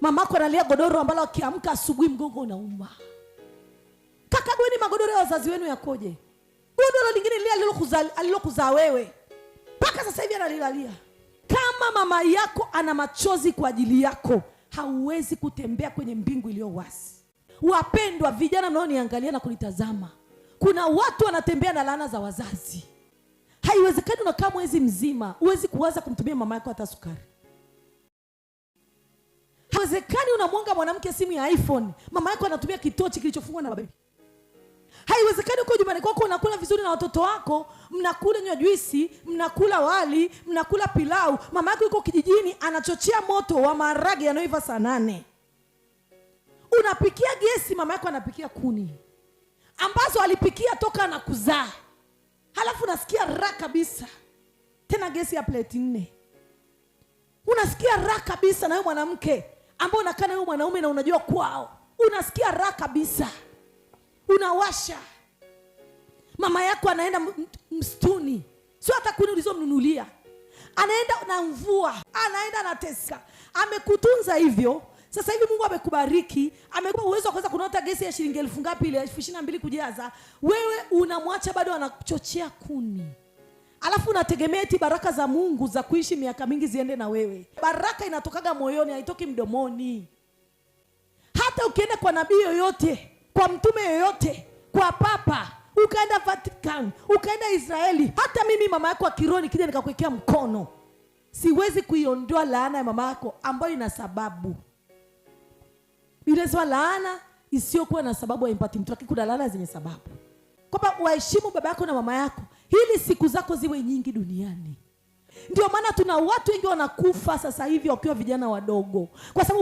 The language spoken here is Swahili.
Mamako analia godoro ambalo akiamka asubuhi mgongo unauma. Kakagueni magodoro ya wazazi wenu yakoje. Godoro lingine lile alilokuzaa wewe mpaka sasa hivi analilalia. Kama mama yako ana machozi kwa ajili yako, hauwezi kutembea kwenye mbingu iliyo wazi. Wapendwa vijana mnaoniangalia na kunitazama, kuna watu wanatembea na laana za wazazi. Haiwezekani unakaa mwezi mzima huwezi kuwaza kumtumia mama yako hata sukari. Haiwezekani unamwonga mwanamke simu ya iPhone, mama yako anatumia kitochi kilichofungwa na baby. Haiwezekani uko nyumbani kwako unakula vizuri na watoto wako, mnakula nywa juisi, mnakula wali, mnakula pilau, mama yako yuko kijijini anachochea moto wa maharage yanayoiva saa 8. Unapikia gesi, mama yako anapikia kuni ambazo alipikia toka anakuzaa. Halafu unasikia raha kabisa, tena gesi ya pleti 4. Unasikia raha kabisa na wewe mwanamke ambao unakaa na wewe mwanaume na unajua kwao, unasikia raha kabisa. Unawasha. Mama yako anaenda msituni, sio hata kuni ulizomnunulia, anaenda na mvua, anaenda anateseka. Amekutunza hivyo. Sasa hivi Mungu amekubariki, amekupa uwezo wa kuweza kununua gesi ya shilingi elfu ngapi ile, 22,000 kujaza. Wewe unamwacha bado anachochea kuni. Alafu unategemea eti baraka za Mungu za kuishi miaka mingi ziende na wewe. Baraka inatokaga moyoni, haitoki mdomoni. Hata ukienda kwa nabii yoyote, kwa mtume yoyote, kwa papa, ukaenda Vatican, ukaenda Israeli, hata mimi mama yako wa kiroho nikija nikakuwekea mkono, siwezi kuiondoa laana ya mama yako ambayo ina sababu. Biblia inasema laana isiyokuwa na sababu haimpati mtu, lakini kuna laana zenye sababu. Kwamba waheshimu baba yako na mama yako ili siku zako ziwe nyingi duniani. Ndio maana tuna watu wengi wanakufa sasa hivi wakiwa vijana wadogo, kwa sababu